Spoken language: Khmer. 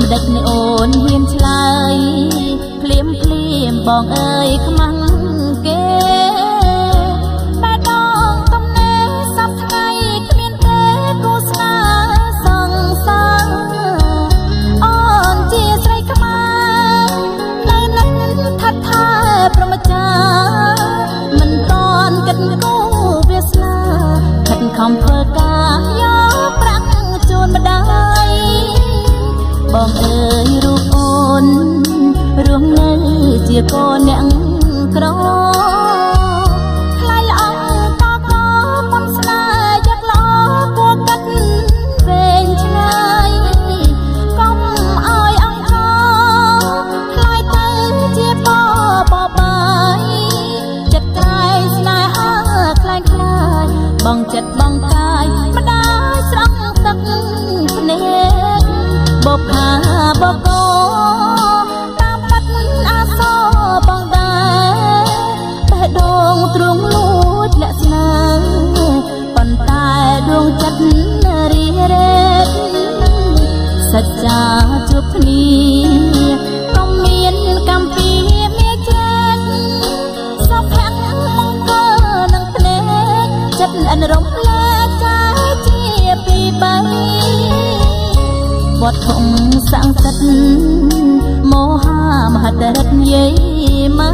ម្ដេចនេះអូនហ៊ានឆ្លើយភ្លាមភ្លាមបងអើយខ្មាំងគេបែដងទំនេរសពថ្ងៃគ្មានទេគូស្នេហ៍សង្សារអូនជាស្រីខ្មែរនៅនឹងថាត់ថែប្រមចាមិនតន់គិតគូវាសនាខិតខំធ្វើការយកប្រាក់ជូនម្ដាយបងអើយរូបអូនរស់នៅជាកូនអ្នកក្រខ្លាយល្អងកកមុនស្នេហ៍យកល្អគួរកាត់វែងឆ្ងាយកុំឲ្យអង្គខ្លាយទៅជាបបបាយចិត្តក្រែងស្នេហាខ្លែងខ្លាយបងចិត្តបងកាយម្ដាយស្រង់ទឹកភ្នែកបផាបកោតាមប៉ាត់អាសបងដែរបេះដូងទ្រង់លួចលាក់ស្នេហ៍ប៉ុន្តែដួងចិត្តរីរ៉េតសច្ចាជួបគ្នាកុំមានកម្មពីមាច្រែកសុភមង្គលនឹងភ្នែកចិត្តអិនរំលែកចែកជាពីរបីវត្ថុស័ក្តិសិទ្ធមហាមហិទ្ធិរិទ្ធយាយមើ